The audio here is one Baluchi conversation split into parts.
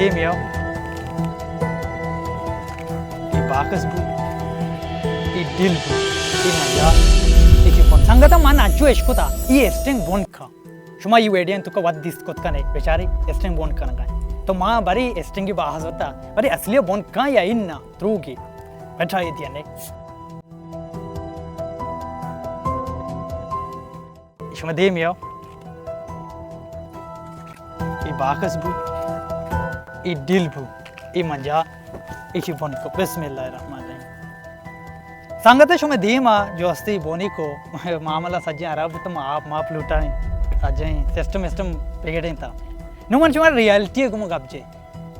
اے میاں، اے باکس بو، اے ڈیل بو، اے مجا، اے چی بون۔ سنگتا من انچو اشکتا، اے اسٹنگ بون کن۔ شما اے ویڈیو توکا وت دیست کت کنے، بیچارے اسٹنگ بون کنگا۔ تو ما بری اسٹنگی باہز ہوتا، بری اصلی بون کن یا انا، دروگی۔ بیٹھا اے دیا نے۔ شما دیم یاو۔ اے باکس بو، اے ڈیل بو، اے مجا، اے چی بون کو۔ بسم اللہ الرحمن الرحیم۔ سنگت شما دیم آ جو ہستی بونی کو، معاملہ سجیں عرب تو ما آپ ماپ لوٹائیں، سجیں سسٹم سسٹم بگڑیں تا۔ نو من شما ریالٹی گم گپ جے۔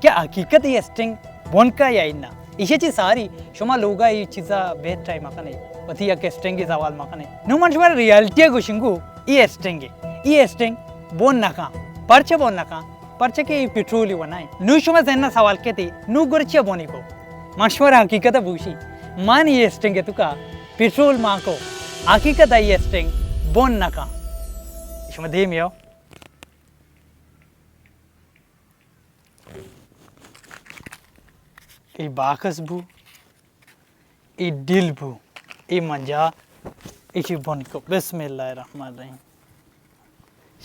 کہ حقیقت اے اسٹنگ بون کا یا انا؟ ایشی چی ساری شما لوگا اے چیزا بے ٹرائی مکنے، وتی یک اسٹنگی سوال مکنے۔ نو من شما ریالٹی گوشنگو، اے اسٹنگ، اے اسٹنگ بون نکا۔ پرچہ بون نکا؟ پرچہ کہ اے پٹرولی ونائیں۔ نو شما ذہن سوال کتے، نو گرچہ بونی کو؟ من شما حقیقت بوشی، من اے اسٹنگ توکا پٹرول ماں کو، حقیقت اے اسٹنگ بون نکا۔ شما دیم یاو۔ اے باکس بو، اے ڈیل بو، اے مجا، اے چی بون کو۔ بسم اللہ الرحمن الرحیم۔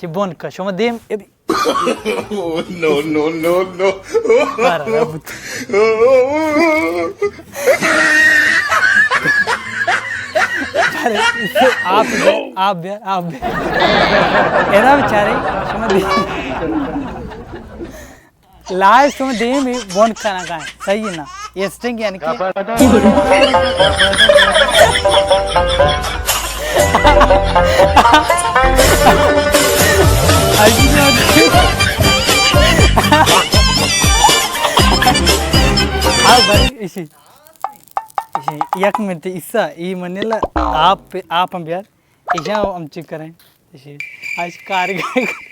چی بون کا، شما دیم، اے بی۔ نو، نو، نو، نو۔ بارا رب۔ ارے، آپ بیا، آپ بیا، آپ بیا۔ ادا بیچارے، شما دیم۔ لائیو شما دیم بون کنگا ایں، صحیح نا؟ اے اسٹنگ یعنی کہ آ بھائی، ایشی، ایشی، یک منٹ، ایسا، ای منیلا، آپ، آپ ہم بیار، ایشا ہم چیک کریں، ایشی، آج کار گئے۔